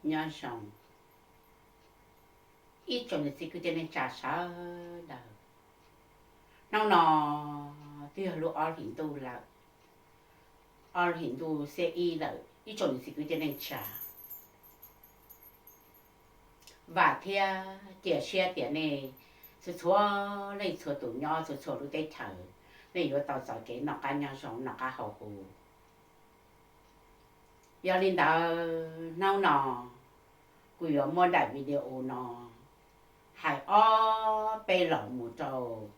Nyob zoo ib tsoom niam txiv kwv tij neej tsa sawv daws. Hnub no twb yog lub ob hlis ntuj lawm, ob hlis ntuj xiab ib lawm ib tsoom niam txiv kwv tij neej tsa. Vam thiab cia siab tias nej txhua txhua leej txhua tus nyob txhua txhua lub teb chaws, nej yuav tau txais kev noj qab nyob zoo noj qab haus huv. Yog li ntawd hnub no kuv yuav muab daim video no hais ob peb los mus rau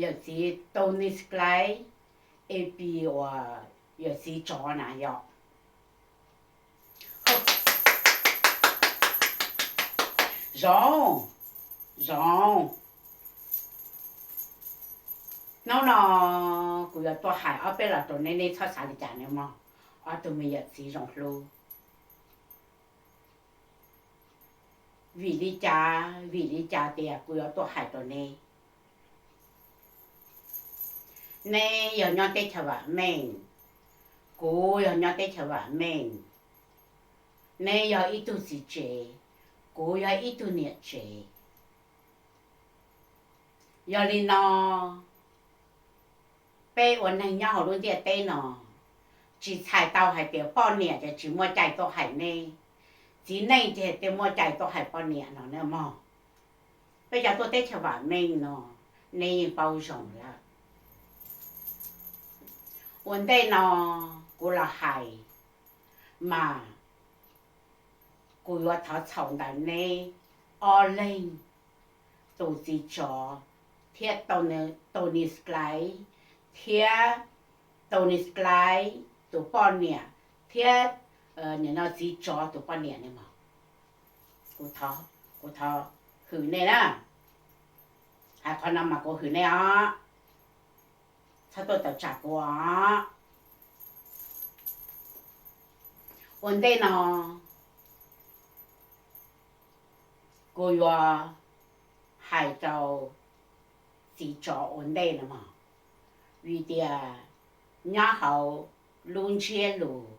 yawm txiv Tony Sklai, A P uas yawm txiv tsov na yog. Zoo, zoo. Hnub no kuv yuav tuaj hais ob peb los rau neb, neb txhob xav li cas nawb mog, ob tug me yawm txiv zoo hlub. Vim li cas, vim li cas tias kuv yuav tuaj hais rau neb? Neb yog nyob teb chaws vam meej, kuv yog nyob teb chaws vam meej. Neb yog ib tug txiv tsev, kuv yog ib tug niam tsev. Yog li no, peb ua neeg nyob hauv lub ntiaj teb no, tsis txhais tau hais tias poj niam ces tsis muaj cai tuaj hais neb, txiv neej ces thiaj muaj cai tuaj hais poj niam no nawb mog. Peb cov tuaj teb chaws vam meej no, neb yeej paub zoo lawm. Ua ntej no kuv los hais mas kuv yuav thov txhaum ntawm neb ob leeg, tus txiv tsov thiab Tony Sklai, thiab Tony Sklai tus poj niam, thiab nim no txiv tsov tus poj niam ne mog. Kuv thov hwm nej na, hais qhov no mas kuv hwm nej os, txhob tuaj tawm tsam kuv os. Ua ntej no kuv yuav hais rau txiv tsov ua ntej no mog, vim tias nyob hauv lub ntsiab lus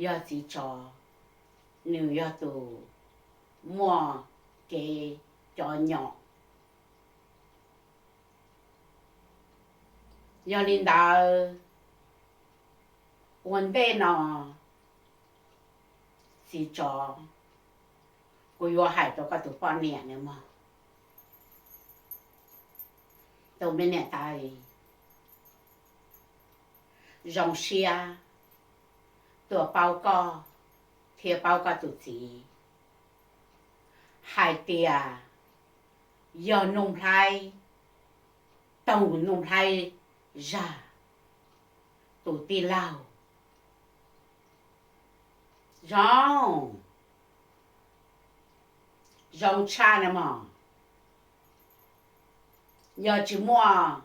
yog txiv tsov, nws yog tus muaj kev cov nyom. Yog li ntawd, ua ntej no txiv tsov, kuv yuav hais rau koj tus poj niam na mog. Tus me niam tais, zoo siab tuaj paub koj thiab paub koj tus txiv hais tias yog Nuj Nplhaib Toog, Nuj Nplhaib Zag tus tij laug. Zoo, zoo tshaj na mog. Yog tsis muaj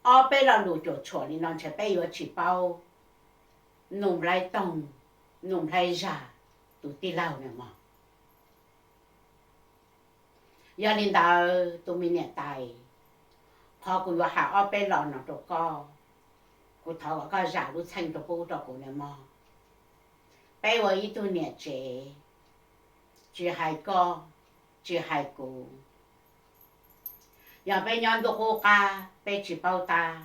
ob peb lo lus cuam tshuam li no ntshe peb yuav tsis paub Nuj Nplhaib Toog, Nuj Nplhaib Zag tus tij laug na mog. Yog li ntawd tus me niam tais, qhov kuv yuav hais ob peb lo no rau koj, kuv thov kom koj zam lub txheej rau pub rau kuv na mog. Peb ua ib tug niam tsev, tsis hais koj, tsis hais kuv, yog peb nyob ntuj qub qab peb tsis paub tab,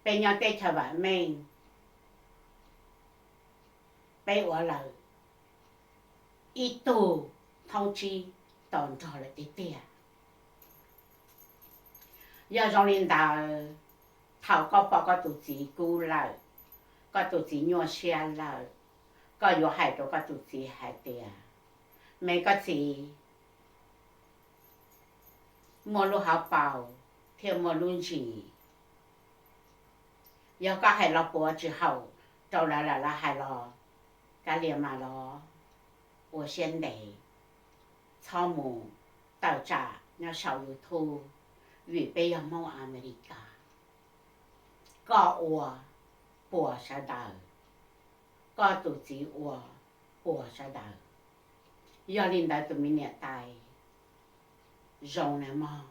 peb nyob teb chaws vam meej, peb ua lawm ib tug thoob tsib tos nrog lawm tiag tiag. Yog zoo li ntawd, thaum koj pom koj tus txiv kub lawm, koj tus txiv nyuaj siab lawm, koj yuav hais rau koj tus txiv hais tias, me koj txiv, muaj lub hauv paus thiaj muaj lub ntsis. Yog koj hais los puav tsis haum rau lawv, lawv hais los kav liam mas los ua siab ntev, txhob mus tawm tsam nyob saum YouTube, vim peb yog Hmoob Amelikas. Koj ua puas sawv daws, koj tus txiv ua puas sawv daws. Yog li ntawd tus me niam tais, zoo na mog,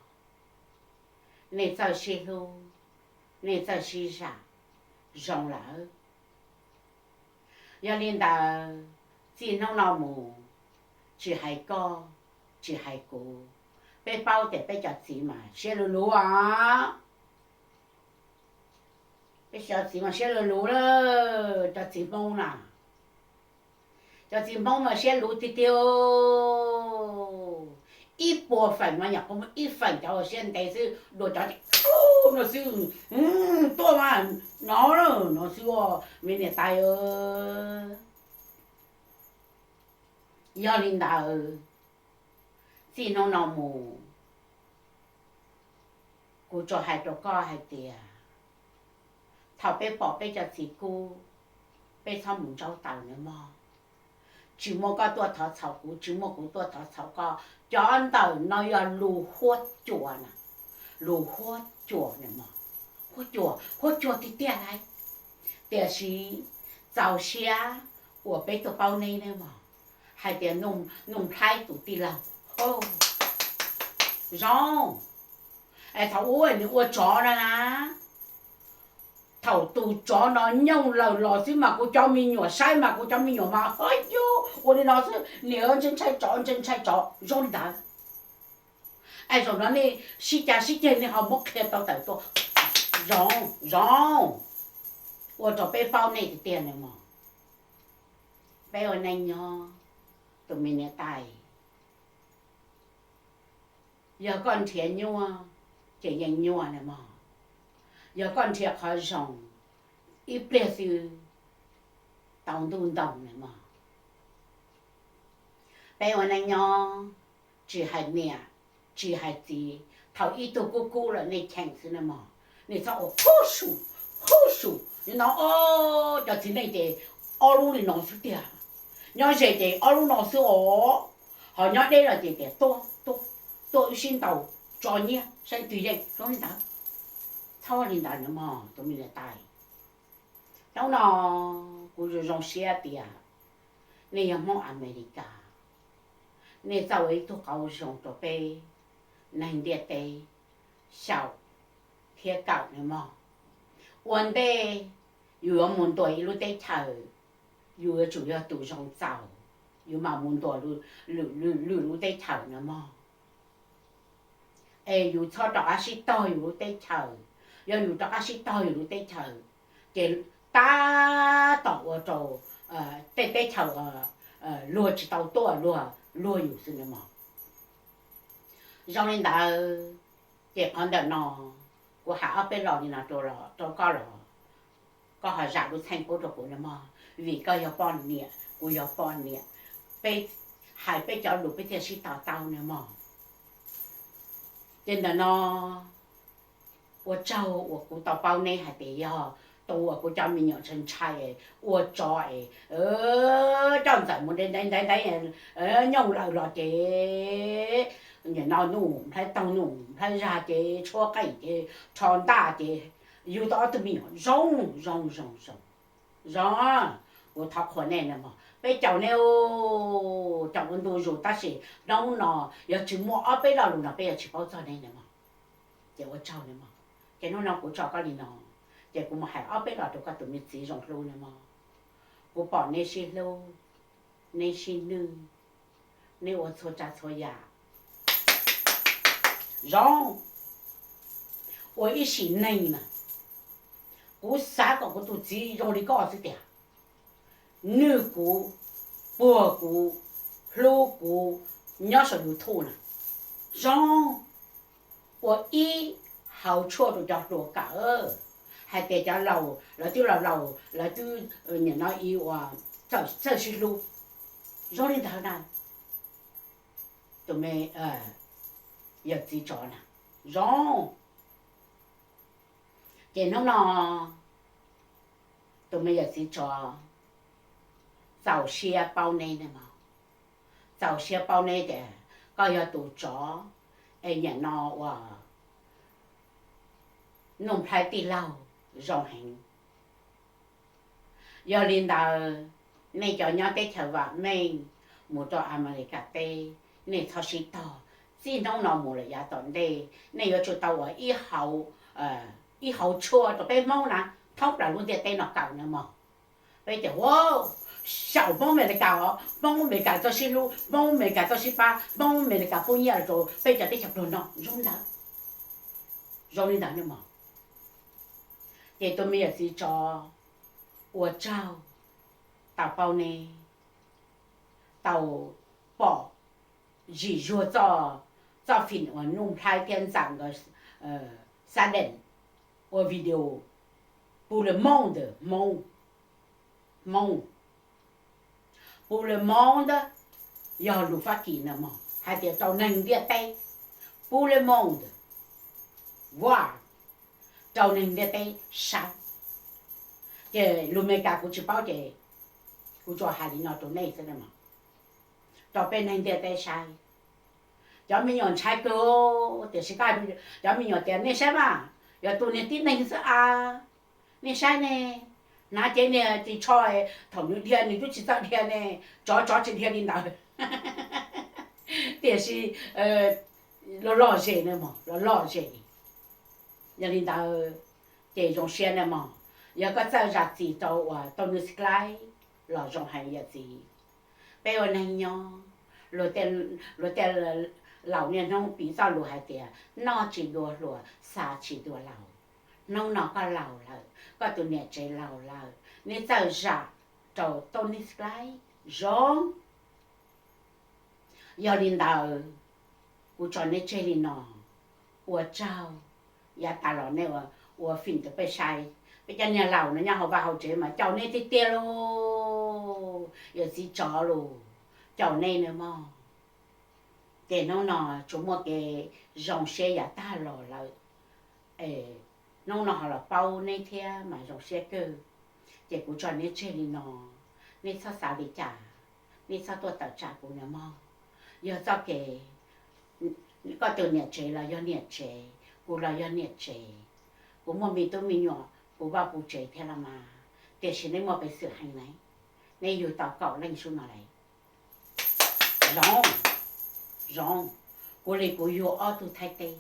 nej txawj sib hlub, nej txawj sib zam, zoo lawm. Yog li ntawd, txij hnub no mus, tsis hais koj, tsis hais kuv, peb paub tias peb cov txiv mas siab luv luv os. Peb cov txiv mas siab luv luv lawm, cov txiv Hmoob na. Cov txiv Hmoob mas siab luv tiag tiag. Ib puas feem mas nyuam qhuav muaj ib feem cov uas siab ntev xwb, dua cov no xwb, tuaj mas no, no xwb, me niam tais. Yog li ntawd, txij hnub no mus, kuv tsuas hais rau koj hais tias, thaum peb pom peb cov txiv kub, peb txhob mus ntsaub taws nawb mog. Tsis muaj koj tuaj thov txhaum kuv, tsis muaj kuv tuaj thov txhaum koj. Cov ntawm no yog lus huab cua na, lus huab cua na mog, huab cua, huab cua tiag tiag lauj. Tiam sis txaus siab uas peb tuaj paub neb nawb mog, hais tias Nuj Nplhaib tus tij laug, zoo. Es thaum ub nws ua tsov no na, thaum tus tsov no nyooj lawm los xwb mas kuv cov me nyuam saib mas kuv cov me nyuam mas, yog ua li no xwb, niam ntshai ntshai tsov, ntshai ntshai tsov, zoo li ntawd. Es zaum no nej sib cav sib ceg nej ho muab qhia tau tawm tuaj, zoo, zoo. Ua rau peb paub nej tiag tiag nawb mog. Peb ua neej nyob, tus me niam tais, yog koj nrhiav nyuaj ces yeej nyuaj nawb mog. Yog koj nrhiav qhov zoo, ib pliag xwb tau ntuj ntoo nawb mog. Peb ua neej nyob, tsis hais niam, tsis hais txiv, thaum ib tug kub kub lawm nej cheem xwb nawb mog. Nej txhob ua huj su, huj su, no, cov txiv neej ces ob lub li no xwb tiag, nyob ze ces ob lub no xwb os, ho nyob deb no ces tias tuaj, tuaj, tuaj wb sib ntaus tso nyiaj saib twg yeej zoo li ntawd. Txhob li ntawd nawb mog tus me niam tais. Hnub no kuv zoo zoo siab tias nej yog Hmoob Amelikas, nej txawj ua ib tug qauv zoo rau peb neeg ntiaj teb xyaum thiab kawm nawb mog. Ua ntej yus yuav mus ntuas ib lub teb chaws, yus yuav tsum yog tus zoo txaus, yus mam mus ntuas lwm lub teb chaws nawb mog. Es yus txhob rov qab sib tog yus lub teb chaws. Yog yus rov qab sib tog yus lub teb chaws, ces tab tom ua rau tej teb chaws luag tsis tau tuaj luag, luag yus xwb nawb mog. Zoo li ntawd, ces qhov ntawm no kuv hais ob peb lo li no rau koj los, koj ho zam lub txheej pub rau kuv nawb mog, vim koj yog poj niam kuv yog poj niam, peb hais peb cov lus peb thiaj sib to taub nawb mog. Ces ntawm no, ua tsaug uas kuv tau paub neb hais tias yog tus uas kuv cov me nyuam ntshai ntshai, ua tsov es coj ntxawm mus ntev ntev ntev, nyooj lawm los ces nim no Nuj Nplhaib taug Nuj Nplhaib zag ces tshuab qeej ces rho ntaj ces yug tau ob tug me nyuam zoo zoo zoo zoo. Zoo, kuv thov qhuas nej nawb mog, peb caum nej, caum ua ntu zus tab sis hnub no yog tsis muaj ob peb lo lus no peb yuav tsis paub txog nej nawb mog. Ces ua tsaug nawb mog. Ces hnub no kuv tso koj li no, ces kuv mus hais ob peb lo rau koj tus me txiv zoo hlub nawb mog. Kuv pom neb sib hlub, neb sib nwj, neb ua txhua tsav txhua yam zoo. Ua ib sim neej na, kuv xav kom kuv tus txiv zoo li koj xwb tiag, nwj kuv, puag kuv, hlub kuv, nyob saum YouTube na. Zoo, ua ib hauv tshuaj rau cov hluas kawm, hais tias cov laus lawv twb laus laus lawv twb nim no ib ua txawj sib hlub. Zoo li ntawd na, tus me yawm txiv tsov na, zoo. Ces hnub no tus me yawm txiv tsov, txaus siab paub neb nawb mog, txaus siab paub neb tias koj yog tus tsov es nim no ua Nuj Nplhaib tij laug zoo heev. Yog li ntawd, nej cov nyob teb chaws vam meej mus rau Amelikas teb, nej txhob sib tog. Txij hnub no mus lawm yav tom ntej nej yuav tsum tau ua ib hauv tshuaj rau peb Hmoob na, thoob plaws lub ntiaj teb no kawm nawb mog. Peb tias, wow, xyaum Hmoob Amelikas os, Hmoob Amelikas txoj sib hlub, Hmoob Amelikas txoj sib pab, Hmoob Amelikas pub nyiaj los rau peb cov teb chaws pluag no zoo ntawd, zoo li ntawd ne mog. Ces tus me yawm txiv tsov, ua tsaug tau paub neb, tau pom zim zuag txoj, txoj fim uas Nuj Nplhaib thiab Ntxawm nkawd xab deem ua video, Pour le monde, Hmoob, Hmoob, Pour le monde, yog lus Fab Kis na mog, hais tias rau neeg ntiaj teb, Pour le monde, voir, rau neeg ntiaj teb saib. Ces lus Amelikas kuv tsis paub ces kuv tsuas hais li no rau nej xwb na mog, rau peb neeg ntiaj teb saib. Cov me nyuam ntshai kawg, tiam sis cov me nyuam tias nej saib mas, yog tus niag tib neeg xwb a, nej saib ne, hnav cev niag ris tsho, thaum nws dhia nws twb tsis txawj dhia ne, tsov tsov tsis dhia li ntawd. Tiam sis loj loj zem na mog, loj loj zem. Yog li ntawd ces zoo siab na mog, yog koj txawj zam txim rau uas tau nws subscribe los zoo heev yawm txiv. Peb ua neeg nyob, luag tej laus niaj hnub piv txoj lus hais tias noj tsis dua hluas, xav tsis dua laus. Hnub no koj laus lawm, koj tus niam tsev laus lawm, neb txawj zam rau tau nws subscribe zoo. Yog li ntawd, kuv tso neb tseg li no, ua tsaug, yav tas los nej ua fim rau peb saib, peb cov niag laus no nyob hauv vaj hauv tsev mas caum nej tiag tiag lauj, yawm txiv tsov lauj, caum nej na mog. Ces hnub no tsuas muaj kev zoo siab yav tag los lawm, hnub no ho los paub neb thiab mas zoo siab kawg. Ces kuv tso neb tseg li no, nej txhob xav li cas, nej txhob tuaj tawm tsam kuv na mog. Yog txoj kev, koj tus niam tsev los yog niam tsev, kuv los yog niam tsev, kuv muaj me tub me nyuam puv vaj puv tsev thiab los mas, tiam sis nej muaj peev xwm heev ne, neb yug tau kaum leej sub no lawm. Zoo, zoo, kuv li kuv yug ob tug Thaib teb,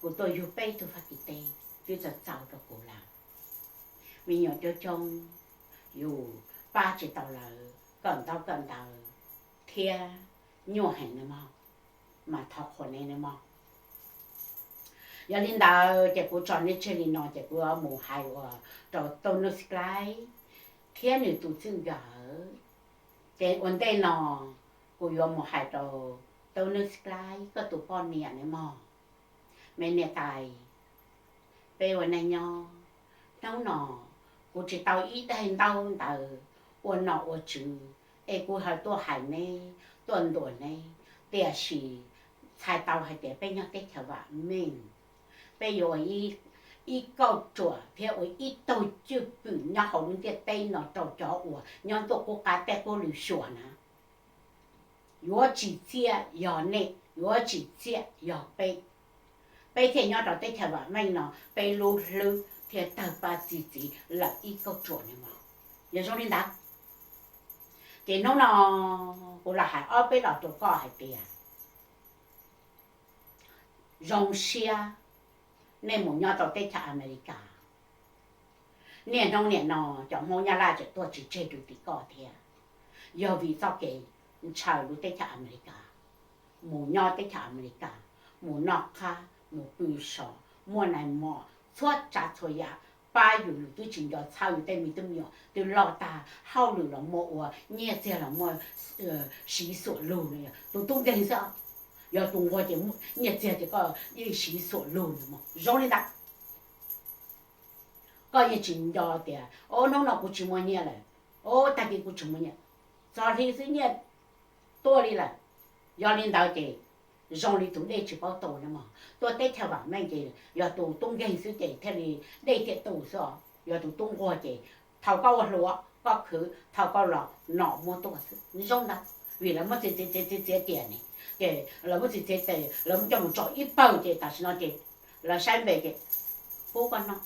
kuv tuaj yug peb tug Fab Kis teb, twb txaus txaus rau kuv lawm. Me nyuam coob coob, yus pab tsis tau lawv kawm ntaub kawm ntawv thiab nyuaj heev na mog, mas thov qhuas neb na mog. Yog li ntawd ces kuv tso neb tseg li no ces kuv yuav mus hais ua rau tau nws subscribe thiab nws tus txij nkawm. Ces ua ntej no kuv yuav mus hais rau tau nws subscribe koj tus poj niam na mog. Me niam tais, peb ua neej nyob, hnub no kuv tsis tau ib daim ntaub ntawv ua nom ua tswv es kuv ho tuaj hais neb, tuaj ntuas neb, tiam sis txhais tau hais tias peb nyob teb chaws vam meej, peb yuav ua ib kauj ruam thiab ua ib tug cwj pwm nyob hauv lub ntiaj teb no rau cov uas nyob ntuj qub qab teb qub lwm xyuas na. Yuav tsim txiaj yog nej, yuav tsim txiaj yog peb, peb thiaj nyob rau teb chaws vam meej no, peb lub hlwb thiaj tawg paj txi txiv lawm ib kauj ruam na mog. Yog zoo li ntawd, ces hnub no kuv los hais ob peb los rau koj hais tias zoo siab nej mus nyob rau teb chaws Amelikas. Niaj hnub niam no cov Hmoob Nyab Laj tseem tuaj tsis tseg rau tim koj thiab, yog vim txoj kev ntshaw lub teb chaws Amelikas, mus nyob teb chaws Amelikas, mus noj qab mus pw so, muaj nais mos txhua tsav txhua yam pab yus, yus twb tsis nco txhawb yus tej me tub me nyuam twb loj tag, hauj lwm los muaj ua, nyiaj txiag los muaj siv xuam lug no, yog tus tub nkeeg xwb. Yog tus nquag ces nyiaj txiag ces koj yeej siv xuam lug no mog. Zoo li ntawd, koj yeej tsis nco tias o hnub no kuv tsis muaj nyiaj lawm, o tag kis kuv tsis muaj nyiaj, txog hli xwb nyiaj tuaj li lawm. Yog li ntawd ces zoo li tus dej tsis paub tu na mog. Tuaj teb chaws vam meej ces yog tus tub nkeeg xwb ces thiaj li dej thiaj tu xwb os. Yog tus tub nquag ces thaum koj ua hluas koj khwv, thaum koj los nom muab tuaj xwb. Zoo ntawd, vim lawv muab txiav txiav txiav txiav tias ne, ces lawv muab txiav txiav ces lawv muab coj mus tso ib pawg ces tam sim no ces lawv saib npe ces pub koj noj,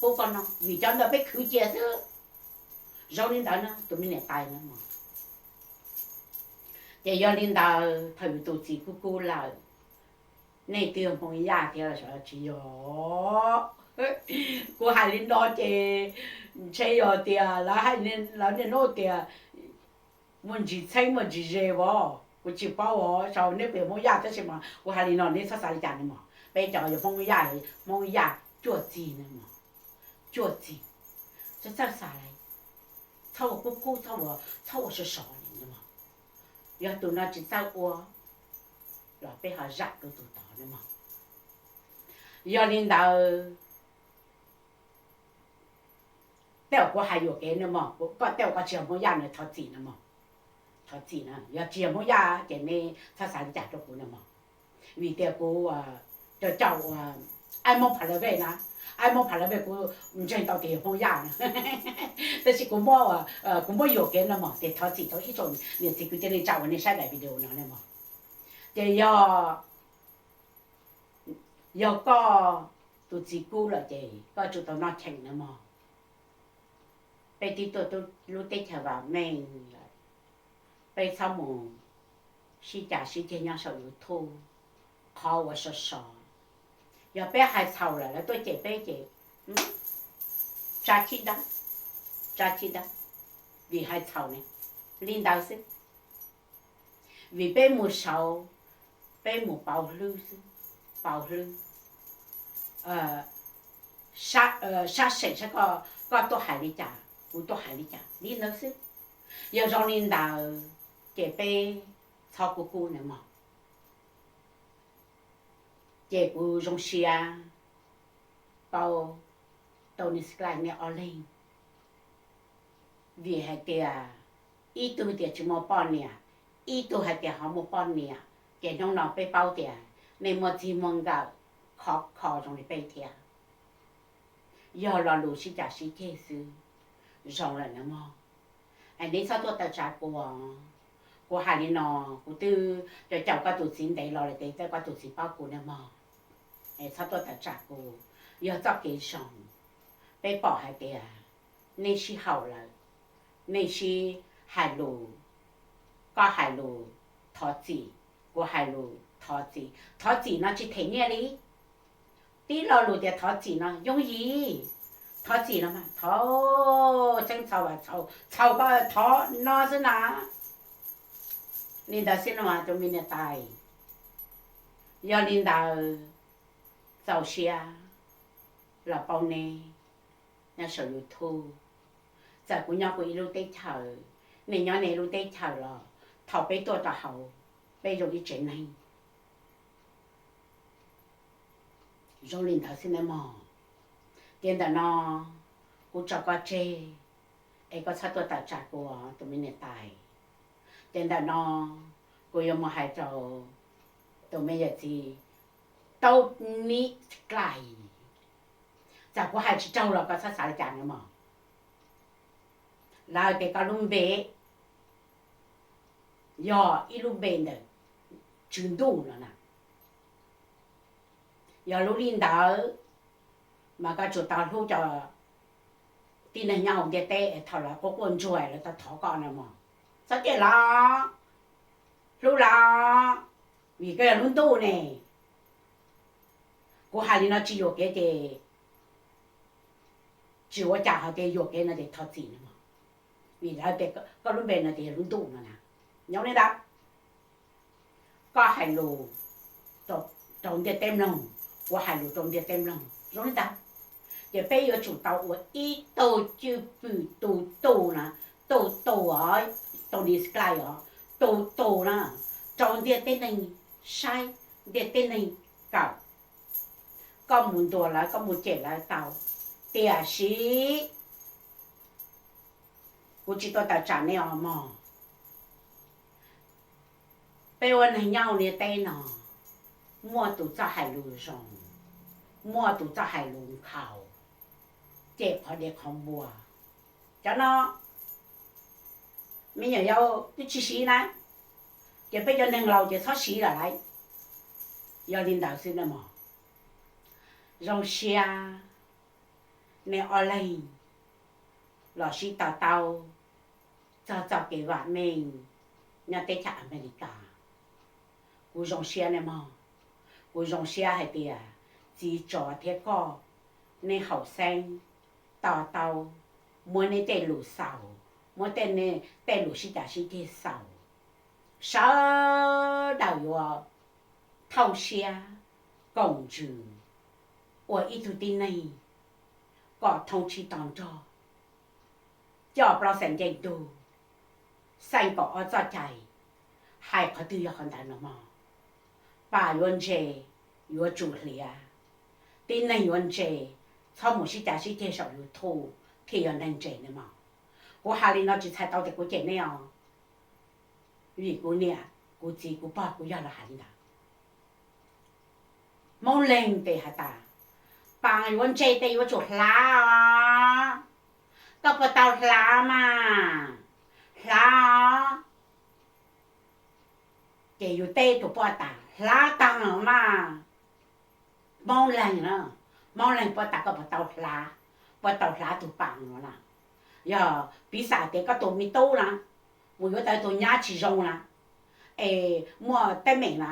pub koj noj vim cov ntawd peb khwv cia xwb. Zoo li ntawd na tus me niam tais na mog. Ces yog li ntawd thaum yus tus txiv kub kub lawm, nej twb yog Hmoob Yaj thiab los tsis yog? Kuv hais li no ces ntshe yog tias lawv hais, lawv niaj hnub tias muaj ntsis txheeb muaj ntsis ze as, kuv tsis paub as, xyov neb puas yog Hmoob Yaj, tab sis mas kuv hais li no neb txhob xav li cas no mog. Peb cov yog Hmoob Yaj, Hmoob Yaj cuaj txig no mog, cuaj txig, txhob txawj xav li, txhob ua kub kub, txhob ua, txhob ua sov sov li no mog. Yog tus no tsis txawj ua los peb ho zam rau tus tod no mog. Yog li ntawd, tej uas kuv hais yuam kev no mog, koj tej uas koj tsis yog Hmoob Yaj no thov txim no mog, thov txim no. Yog tsis yog Hmoob Yaj ces neb txhob xav li cas rau kuv no mog. Vim tias kuv cov caum uas ai Hmoob Pha Lawv Vej na, ai Hmoob Pha Lawv Vej kuv ntseeg tau tias yog Hmoob Yaj no, tab sis kuv muab, kuv muab yuam kev no mog, ces thov txim rau ib tsoom niam txiv kwv tij neej tsa uas nej saib daim video no ne mog. Ces yog, yog koj tus txiv kub lawm ces koj tsum tau noj cheem no mog. Peb twb tuaj lub teb chaws vam meej lawm, peb txhob mus sib cav sib ceg nyob saum YouTube, qhov uas sov sov. Yog peb hais txhaum lawm lawv tuaj cem peb ces tsa chij dawb, tsa chij dawb, vim hais txhaum ne, li ntawd xwb. Vim peb mus saud, peb mus pauv hlwb xwb, pauv hlwb, sab seem saib koj tuaj hais li cas, kuv tuaj hais li cas, li ntawd xwb. Yog zoo li ntawd ces peb txhob kub kub na mog. Ces kuv zoo siab paub tau nej sib ncaim nej ob leeg, vim hais tias ib tug tias tsis muaj poj niam, ib tug hais tias ho muaj poj niam, ces hnub no peb paub tias nej muaj txij muaj nkawm khov kho zoo li peb thiab. Yog lo lus sib cav sib ceg xwb, zoo lawm na mog. Es neb txhob tuaj tawm tsam kuv, kuv hais li no, kuv twb caum caum koj tus txiv ntev los lawm ces koj tus txiv paub kuv na mog. Es txhob tuaj tawm tsam kuv, yog txoj kev zoo. Peb pom hais tias nej sib haum lawm, nej sib hais lus, koj hais lus thov txim, kuv hais lus thov txim. Thov txim no tsis them nyiaj li. Tib lo lus tias thov txim no yooj yim. Thov txim no mas thov, txheeb txhaum, txhaum koj thov no xwb na. Li ntawd xwb no mas tus me niam tais. Yog li ntawd, txaus siab los paub neb nyob saum YouTube. Txawm kuv nyob kuv ib lub teb chaws, nej nyob nej lub teb chaws los thaum peb tuaj rau hauv, peb zoo ib tsev neeg. Zoo li ntawd xwb nawb mog. Ces ntawm no kuv tso koj tseg, es koj txhob tuaj tawm tsam kuv tus me niam tais. Ces ntawm no kuv yuav mus hais rau tus me yawm txiv Tau Nis Klais. Txawm kuv hais tsis raug los koj txhob xav li cas nawb mog. Lawv tias koj lub npe yog ib lub npe ntawm tswv ntuj no na. Yog lub li ntawd mas koj tsum tau hlub cov tib neeg nyob hauv ntiaj teb es thaum lawv quaj quaj ntsuag lawv tau thov koj no mog. Txhob cem los, hlub los, vim koj yog lub ntuj ne. Kuv hais li no tsis yuam kev ces tsis ua cas, hos tias yuam kev no ces thov txim no mog. Vim lawv tias koj lub npe no ces yog lub ntuj no na. Nyob li ntawd, koj hais lus rau ntiaj teb mloog, kuv hais lus rau ntiaj teb mloog, zoo li ntawd. Ces peb yuav tsum tau ua ib tug cwj pwm tu tu na, tu tu, Tau Nis Klais os, tu tu na, rau ntiaj teb neeg saib, ntiaj teb neeg kawm. Koj mus ntuas lawv, koj mus cem lawv tau, tiam sis kuv tsis tuaj tawm tsam nej os mog. Peb ua neeg nyob hauv ntiaj teb no, muaj tus txawj hais lus zoo, muaj tus txawj hais lus nkhaus, cem qhov dev qhov npua. Cov no, me nyuam yaus twb tsis siv na, ces peb cov neeg laus ces txhob siv lawm lauj. Yog li ntawd xwb nawb mog. Zoo siab nej ob leeg los sib to taub txog txoj kev vam meej nyob teb chaws Amelikas. Kuv zoo siab nawb mog. Kuv zoo siab hais tias txiv tsov thiab koj, nej haum xeeb to taub, muab nej tej lus xaus, muab tej, tej lus sib cav sib ceg xaus, sawv daws yuav thauj siab koom ntsws ua ib tug tib neeg kom thoob tsib to nrog, coj plaub xeem ncej ntug, xeem kaum ob txoj cai, hais qhov twg yog qhov ntawd no mog. Pam yuav ntse, yuav tsum hliav, tib neeg yuav ntse, txhob mus sib cav sib ceg saum YouTube thiaj yog neeg ntse no mog. Kuv hais li no tsis txhais tau tias kuv cem nej os, vim kuv niam kuv txiv kuv pog kuv yawg los hais li ntawd. Hmoob Leeg tes has tas, Pam yuav ntse tes yuav tsum hlav os, koj puas tau hlav mas, hlav os. Ces yus teb tus poj tas, Hlav taag los mas. Hmoob Leeg na, Hmoob Leeg poj tas koj puas tau hlav, puas tau hlav tug Pam no na? Yog piv xam tias koj tus me tub na, mus yuav tau tug nyab tsis zoo na, es muaj teeb meem na,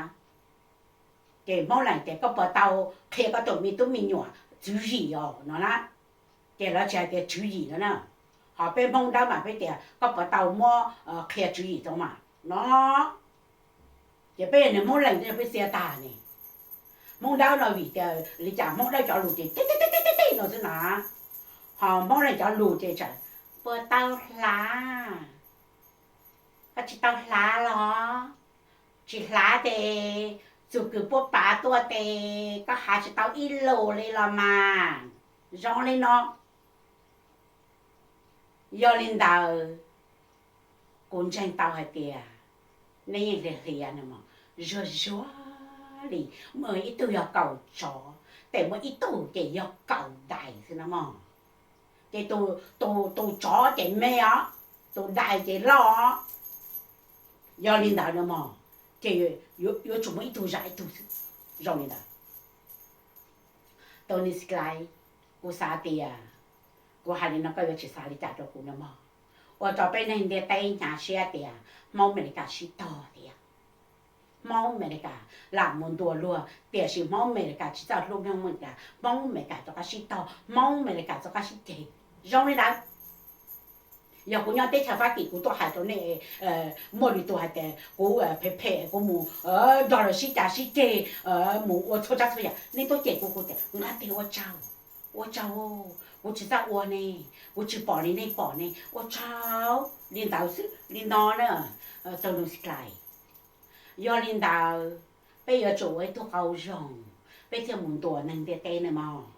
ces Hmoob Leeg tias koj puas tau qhia koj tus me tub me nyuam tswv yim os no na. Ces lawv tsis hais tias tswv yim no na, ho peb Hmoob Dawb mas peb tias koj puas tau muab qhia tswv yim rau mas no. Ces peb yog niag Hmoob Leeg peb txia tag ne. Hmoob Dawb no vim tias li cas Hmoob Dawb cov lus ces tej tej tej tej no xwb na, ho Hmoob Leeg cov lus ces tseem, Puas tau hlav? Koj tsis tau hlav los? Tsis hlav tes txug kws puab pav tuaj tes koj has tsis tau ib lus li los mas. Zoo li no. Yog li ntawd, kuv ntseeg tau hais tias nej yeej hliav hliav no mog, zuag zuag li, muaj ib tug yog kaum tsov, tes muaj ib tug ces yog kaum dais xwb na mog. Ces tus tsov ces me os, tus dais ces loj os. Yog li ntawd no mog, ces yuav tsum muaj ib tug zam ib tug xwb. Zoo li ntawd, Tony Sky, kuv xav tias kuv hais li no koj yuav tsis xav li cas rau kuv no mog. Ua rau peb neeg ntiaj teb hnyav siab tias Hmoob Amelikas sib tog thiab. Hmoob Amelikas lam mus ntuas luag, tiam sis Hmoob Amelikas tsis txawj hlub Hmoob Amelikas, Hmoob Amelikas rov qab sib tog, Hmoob Amelikas rov qab sib ceg. Zoo li ntawd, yog kuv nyob teb chaws Fab Kis kuv tuaj hais rau nej, muaj lwm tus hais tias kuv phem phem kuv mus nrog lawv sib cav sib ceg, mus ua txhua tsav txhua yam, nej tuaj cem kuv, kuv tias nqa tes ua tsaug, ua tsaug, kuv tsis txawj ua ne, kuv tsis pom li nej pom ne, ua tsaug li ntawd xwb li no na. Tony Sky, yog li ntawd peb yuav tsum ua ib tug qau zoo, peb thiaj mus ntuas neeg ntiaj teb ne mog.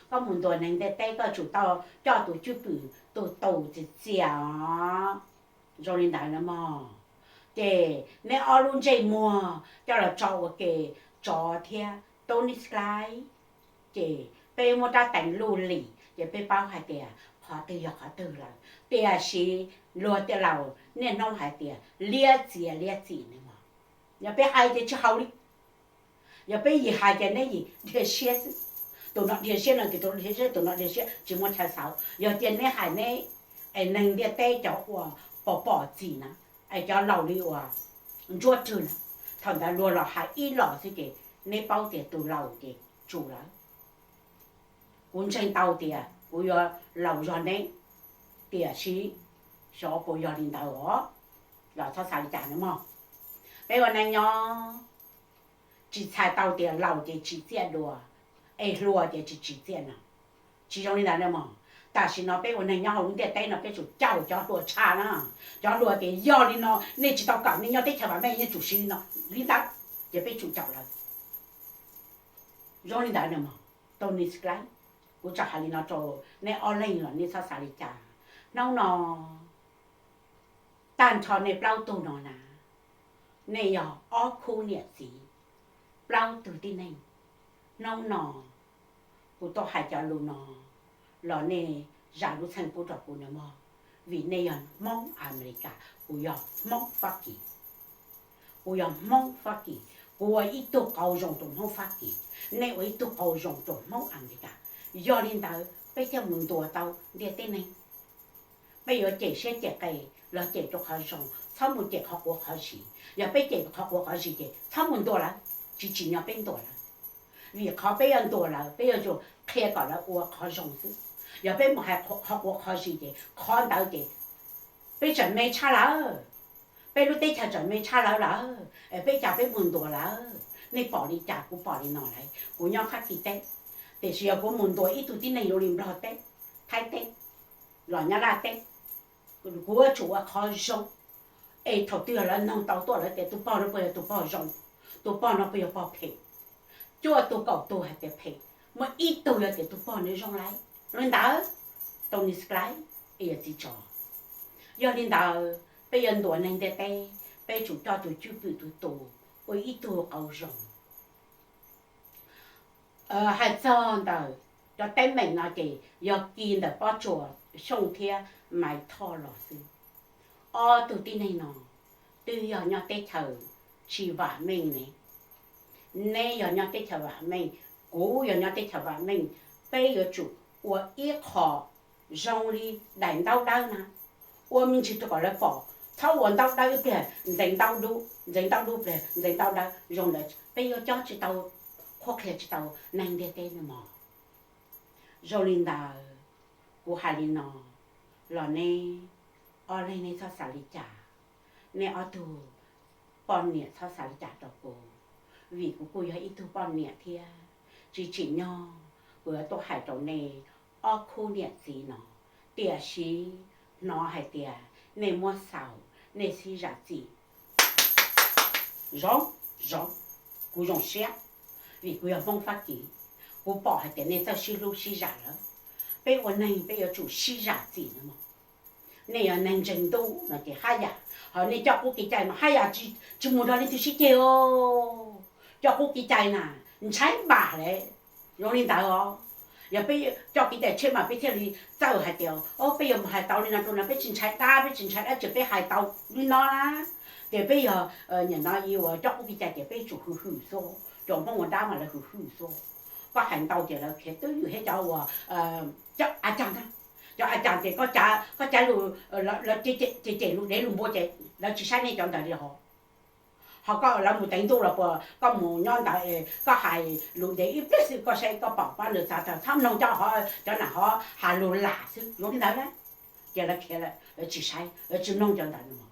Koj mus ntuas neeg ntiaj teb koj tsum tau coj tus cwj pwm tus tus txias txias os. Zoo li ntawd na mog, ces neb ob lub ntsej muag coj los tso ua ke, tsov thiab Tony Sky, ces peb muab rab teev luj lim ces peb paub hais tias qhov twg yog qhov twg lawm. Tiam sis luag tej laus niaj hnub hais tias liab txias liab txim ne mog. Yog peb hais ces tsis haum li. Yog peb yim hais ces neb yim dhia siab xwb. Tus no dhia siab no, tus no dhia siab, tus no dhia siab tsis muaj chaw xauv. Yog cia neb hais neb, es neeg ntiaj teb cov uas pom pom txim na, es cov laus li uas Ntsuab Rwg na, thaum ntawd luag los hais ib los xwb ces neb paub tias tus laus ces tsum lawm. Kuv ntseeg tau tias kuv yuav laus zog neb, tiam sis xyov puas yog li ntawd os. Los txhob xav li cas na mog. Peb ua neej nyob tsis txhais tau tias laus ces tsim txiaj dua, es hluas ces tsis tsim txiaj no. Tsis zoo li ntawd na mog. Tam sim no peb ua neeg nyob hauv lub ntiaj teb no peb tsum caum cov hluas tshaj na. Cov hluas tias yog li no nej tsis tau kawm, nej nyob teb chaws vam meej nej tsum siv li no li ntawd, ces peb tsum caum lawv. Zoo li ntawd na mog. Tony Sky, kuv tseem hais li no rau nej ob leeg los nej txhob xav li cas. Hnub no tag nrho nej plaub tug no na, nej yog ob khub niam txiv, plaub tug tib neeg. Hnub no kuv tuaj hais cov lus no los nej zam lub txim pub rau kuv na mog, vim nej yog Hmoob Amelikas, kuv yog Hmoob Fab Kis. Kuv yog Hmoob Fab Kis, kuv ua ib tug qau zoo rau Hmoob Fab Kis, nej ua ib tug qau zoo rau Hmoob Amelikas. Yog li ntawd peb thiaj mus ntuas tau ntiaj teb neeg. Peb yuav cem siab cem qe los cem rau qhov zoo, txhob mus cem qhov quav qhov zis. Yog peb cem qhov quav qhov zis ces txhob mus ntuas lawv, tsis tsim nyog peb ntuas lawv. Vim qhov peb yuav ntuas lawv, peb yuav tsum qhia kom lawv ua qhov zoo xwb. Yog peb mus hais qhov quav qhov zis ces qhov ntawd ces Peb tseem me tshaj lawv, peb lub teb chaws tseem me tshaj lawv lawm, peb cas peb mus ntuas lawv? Nej pom li cas? Kuv pom li no lawm, kuv nyob Fab Kis teb, tiam sis yog kuv mus ntuas ib tug tib neeg zoo li Nplog teb, Thaib teb, los Nyab Laj teb, kuv yuav tsum ua qhov zoo. Es thaum twg yog lawv noog tau tuaj lawv tias tus pog no puas yog tus pog zoo, tus pog no puas yog pog phem? Cuaj tug kaum tug hais tias phem, muaj ib tug yog tias tus pog no zoo lawm. Li ntawd, Tony Sky, es yog txiv tsov. Yog li ntawd peb yuav ntuas neeg ntiaj teb, peb tsum coj tus cwj pwm tus tus ua ib tug qauv zoo. Hais txog ntawm cov teeb meem no ces yog kis ntawm Pob Tsuas Xyooj thiab Maiv Thoj los xwb. Ob tug tib neeg no twb yog nyob teb chaws tsis vam meej ne. Neb yog nyob teb chaws vam meej, kuv yog nyob teb chaws vam meej, peb yuav tsum ua ib qho zoo li daim ntaub dawb na. Ua me ntsis rau kom lawv pom, txhob ua ntaub dawb ib pliag ntxeev ntaub dub, ntxeev ntaub dub pliag ntxeev ntaub dawb, zoo ntawd peb yuav cob tsis tau, qhuab qhia tsis tau neeg ntiaj teb no mog. Zoo li ntawd, kuv hais li no los neb ob leeg nej txhob xav li cas, nej ob tug poj niam txhob xav li cas rau kuv, vim kuv kuj yog ib tug poj niam thiab. Tsis tsim nyog kuv yuav tuaj hais rau nej ob khub niam txiv no, tiam sis hnov hais tias nej muab xaus, nej sib zam txim. Zoo, zoo, kuv zoo siab, vim kuv yog Hmoob Fab Kis, kuv pom hais tias nej txawj sib hlub sib zam lawm. Peb ua neeg peb yuav tsum sib zam txim no mog. Nej yog neeg ntseeg ntuj no ces haj yam, ho nej coj qub kev cai mas haj yam tsis mus nrog leej twg sib ceg os. Coj qub kev cai na, ntshai npam le. Zoo li ntawd os, yog peb coj kev cai tshiab mas peb thiaj li txawj hais tias, o, peb yuav mus hais tau li no rau no, peb tsis ntshai dab, peb tsis ntshai dab tsi, peb hais tau li no na. Ces peb yog, nim no ib uas coj qub kev cai ces peb tsum hwm hwm xwb, cov Hmoob ua dab mas lawv hwm hwm xwb. Koj hais ntau ces lawv khiav twb ywm thiab. Cov uas, cov a cas na, cov a cas ces koj cav lus, cem cem lus dev lus npua ces lawv tsis saib nej cov ntawd li hos. Ho koj lawv mus teev ntuj los puas koj mus nyob ntawd es koj hais lus dev ib pliag xwb koj saib koj pom pab nws txav tag txhob mloog cov hov, cov nam hov has lus lam xwb zoo li ntawd na. Ces lawv khiav lawm, lawv tsis saib, lawv tsis mloog cov ntawd no.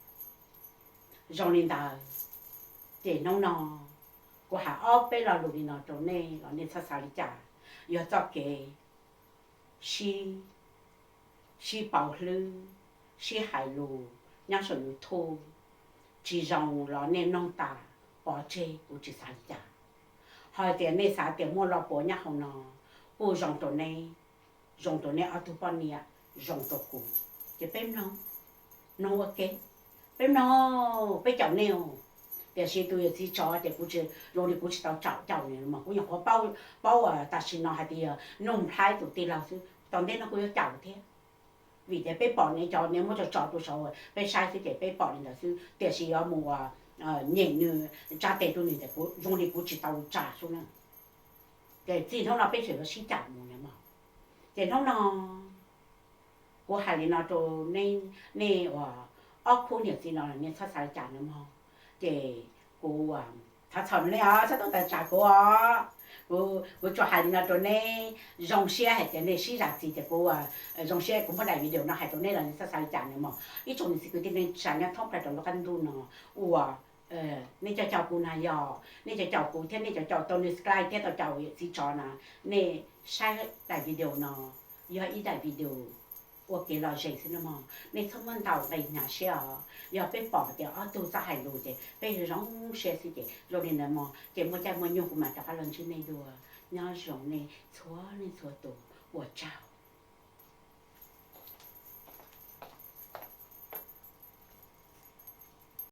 Zoo li ntawd, ces hnub no kuv hais ob peb lo lus li no rau nej los nej txhob xav li cas. Yog txoj kev sib, sib pauv hlwb, sib hais lus nyob saum YouTube tsis zoo los nej mloog tas pov tseg kuv tsis xav li cas. Ho tias nej xav tias muaj lo puav nyob hauv no kuj zoo rau neb, zoo rau neb ob tug poj niam, zoo rau kuv, ces peb mloog, mloog ua ke, peb mloog, peb caum nej. Tiam sis tus yawm txiv tsov ces kuv tsis, zoo li kuv tsis tau caum caum nws mas kuv nyuam qhuav paub, paub tam sim no hais tias yog Nuj Nplhaib tus tij laug xwb, tom ntej no kuv yuav caum thiab. Vim tias peb pom nws cov nws muab tso tso rau saud peb saib xwb ces peb pom li ntawd xwb, tiam sis yuav mus ua nyem nws, tsa tes rau nws ces kuv zoo li kuv tsis tau tsa xwb na. Ces txij hnub no peb tseem yuav sib caum mus na mog. Ces hnub no kuv hais li no rau nej ob khub niam txiv no los nej txhob xav li cas na mog. Ces kuv thov txhob nej os, txhob tuaj tawm tsam kuv os. Kuv, kuv tsuas hais li no rau neb, zoo siab hais tias nej sib zam txim ces kuv zoo siab kuv muab daim video no hais rau neb los nej txhob xav li cas na mog. Ib tsoom niam txiv kwv tij neej tsa nyob thoob plaws rau lub qab ntuj no uas nej coj caum kuv na, yog nej cov caum kuv thiab nej cov caum Tony Sky thiab tau caum yawm txiv tsov na, nej saib daim video no yog ib daim video ua kev lom zem xwb no mog, nej txhob muab ntaus nqi hnyav siab os. Yog peb pom tias ob tug txawj hais lus ces peb zoo siab xwb ces zoo li ntawd mog, ces muaj caij muaj nyoog kuv mam rov qab los ntsib nej dua. Nyob zoo nej txhua leej txhua tus, ua tsaug.